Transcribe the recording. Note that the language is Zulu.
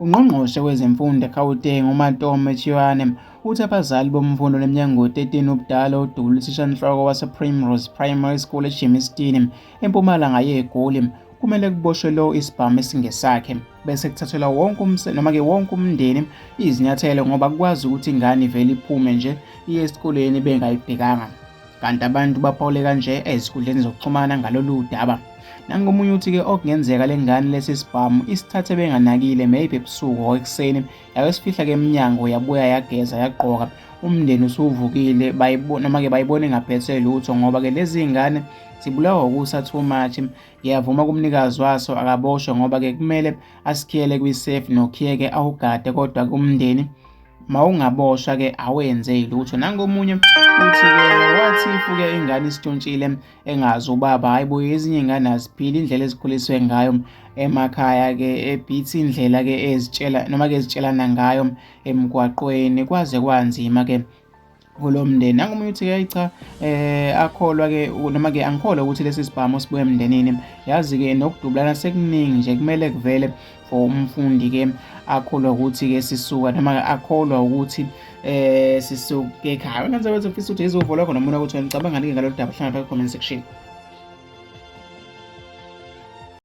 Ungqongqoshe wezeMfundo eGauteng uMatome Chiwane uthi abazali bomfundi oneminyaka engu-13 ubudala odubule uthishanhloko wasePrimrose Primary School eGermiston empumalanga yeGoli kumele kuboshwe lo isibhamu esingesakhe bese kuthathelwa wonke noma-ke wonke umndeni izinyathelo ngoba kukwazi ukuthi ingane ivele iphume nje iye esikoleni bengayibhekanga. Kanti abantu baphawule kanje ezinkundleni zokuxhumana ngalolu daba. Nangomunye uthi-ke okungenzeka le ngane lesi sibhamu isithathe benganakile maybe ebusuku or ekuseni yayosifihla ke emnyango yabuya yageza yagqoka umndeni usuvukile noma-ke bayibona ingaphethe lutho ngoba-ke lezi ngane zibulawa ukusa too much. Ngiyavuma kumnikazi waso akaboshwe ngoba-ke kumele asikhiyele kwi-safe nokhiye-ke awugade kodwa kumndeni mawungaboshwa ke awenze lutho. Nangomunye uthi-ke wathi ifuke ingane isitshontshile engazi ubaba, hhayi bo ezinye iy'ngane aziphili indlela ezikhuliswe ngayo emakhaya-ke ebhithi indlela-ke ezitshela noma-ke ezitshelana ngayo emgwaqweni kwaze kwanzima-ke kulo mndeni. Nangomunye uthi-ke ayi cha akholwa-ke noma-ke angikholwa ukuthi lesi sibhamu sibuya emndenini, yazi-ke nokudubulana sekuningi nje kumele kuvele for umfundi-ke akholwa ukuthi-ke sisuka noma akholwa ukuthi sisuke ekhaya. Wena nje wethu ufisa ukuthi izovo lakho nomona ukuthi wena ucabangani-ke ngalolu daba, hlangana phakathi comment section.